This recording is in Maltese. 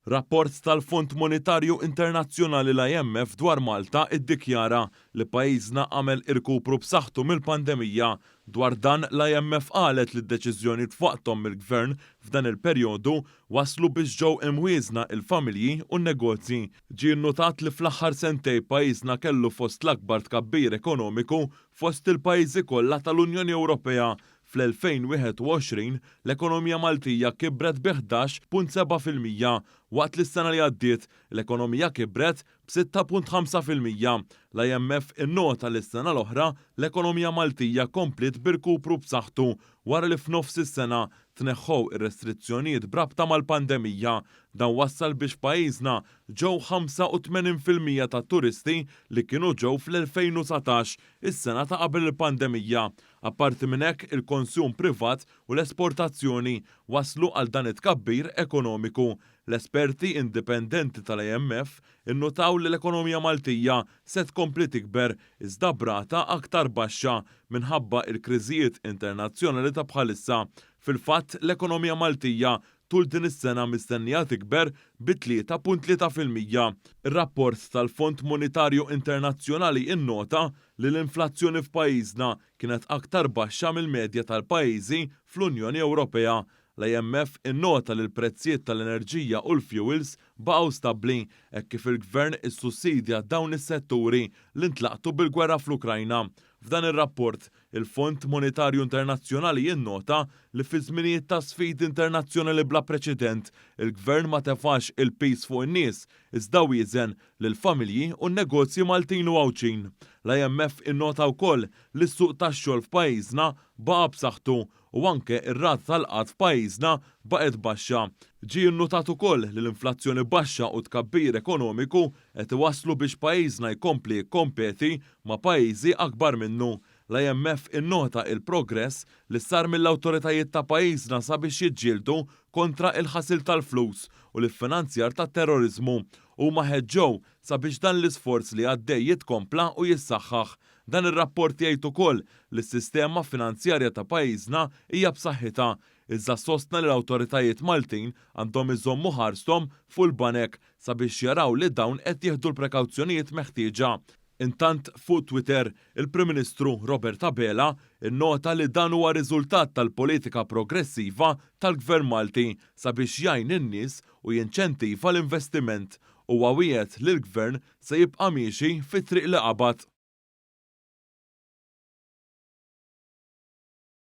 Rapport tal-Fond Monetarju Internazzjonali l-IMF dwar Malta iddikjara li pajjiżna għamel irkupru b'saħħtu mill-pandemija. Dwar dan, l-IMF qalet li d-deċiżjonijiet f'waqthom mill-Gvern f'dan il-perjodu wasslu biex ġew imwieżna il-familji u n-negozji. Ġie nnutat li fl-aħħar sentejn pajjiżna kellu fost l-akbar tkabbir ekonomiku fost il-pajjiżi kollha tal-Unjoni Ewropea Fl-2021, l-ekonomija Maltija kibret bi 11.7%, waqt li s-sena li għaddiet, l-ekonomija kibret b'6.5%. L-IMF innota li s-sena l-oħra, l-ekonomija Maltija kompliet b'irkupru b'saħħtu wara li f'nofs is-sena tneħħew ir-restrizzjonijiet b'rabta mal-pandemija. Dan wassal biex f'pajjiżna ġew 85% tat-turisti li kienu ġew fl-2019, is-sena ta' qabel il-pandemija. Apparti minn hekk, il-konsum privat u l-esportazzjoni wasslu għal dan it-tkabbir ekonomiku. L-esperti indipendenti tal-IMF innutaw li l-ekonomija Maltija se tkompli tikber iżda b'rata aktar baxxa minħabba l-kriżijiet internazzjonali ta' bħalissa. Fil-fatt, l-ekonomija Maltija tul din is-sena mistennija tikber bi 3.3%. Ir-rapport tal-Fond Monetarju Internazzjonali innota li l-inflazzjoni f'pajjiżna kienet aktar baxxa mill-medja tal-pajjiżi fl-Unjoni Ewropea. L-IMF innota li l-prezzijiet tal-enerġija u l-fjuwils baqgħu stabbli hekk kif il-Gvern issussidja dawn is-setturi li ntlaqtu bil-gwerra fl-Ukrajna. F'dan ir-rapport, Il-Fond Monetarju Internazzjonali jinnota li fi żminijiet ta' sfidi internazzjonali bla preċedent, il-Gvern ma tefax il-piż fuq in-nies, iżda wieżen lill-familji u n-negozji Maltin u Għawdxin. L-IMF innota wkoll li s-suq tax-xogħol f'pajjiżna baqa' b'saħħtu u anke r-rata tal-qgħad f'pajjiżna baqgħet baxxa. Ġie nnutat ukoll li l-inflazzjoni baxxa u t-tkabbir ekonomiku qed iwasslu biex pajjiżna jkompli jikkompeti ma' pajjiżi akbar minnu. L-IMF innota il-progress li sar mill-awtoritajiet ta' pajjiżna sabiex jiġġieldu kontra il-ħasil tal-flus u l-iffinanzjar tat-terroriżmu. Huma ħeġġew sabiex dan l-isforz li għaddej jitkompla u jissaħħaħ. Dan ir-rapport jgħid ukoll li s-sistema finanzjarja ta' pajjiżna hija b'saħħitha, iżda sostna li l-awtoritajiet Maltin għandhom iżommu ħarsthom fuq il-banek sabiex jaraw li dawn qed jieħdu l-prekawzjonijiet meħtieġa. Intant, fuq Twitter, il-Prim Ministru Robert Abela nnota li dan huwa riżultat tal-politika progressiva tal-Gvern Malti sabiex jgħin in-nies u jinċentiva l-investiment. Huwa wiegħed li l-Gvern se jibqa' miexi fit-triq li qabad.